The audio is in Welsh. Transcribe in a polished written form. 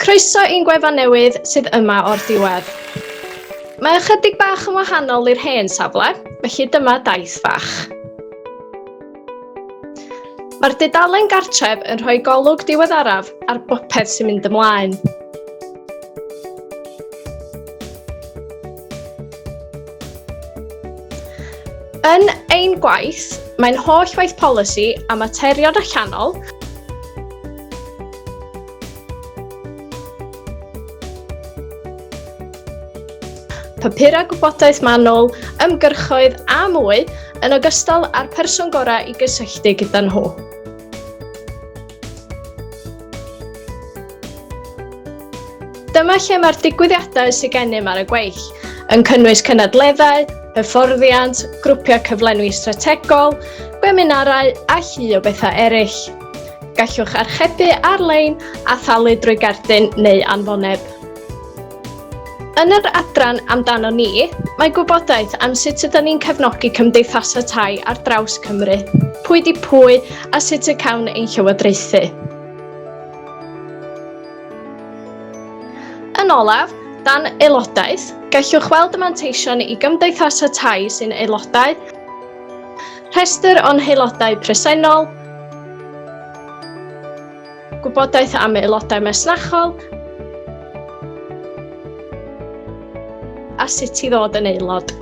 Croeso i'n gwefan newydd sydd yma o'r diwedd. Mae ychydig bach yn wahanol i'r hen safle, felly dyma daith fach. Mae'r dudalen gartref yn rhoi golwg diweddaraf ar bopeth sy'n mynd ymlaen. Yn ein gwaith, mae'n holl waith polisi a materion allanol papurau gwybodaeth manwl, ymgyrchoedd a mwy, yn ogystal â'r person gorau i gysylltu gyda nhw. Dyma lle mae'r digwyddiadau sydd gennym ar y gweill, yn cynnwys cynadleddau, hyfforddiant, grwpiau cyflenwi strategol, gweminarau a llu o bethau eraill. Gallwch archebu ar-lein a thalu drwy gerdyn neu anfoneb. Yn yr adran Amdano Ni, mae gwybodaeth am sut ydyn ni'n cefnogi cymdeithasau tai ar draws Cymru, pwy di pwy a sut y cawn ein llywodraethu. Yn olaf, dan aelodaeth, gallwch weld y manteision i gymdeithasau tai sy'n aelodau, rhestr o'n haelodau presennol, gwybodaeth am aelodau masnachol a sut i ddod yn aelod.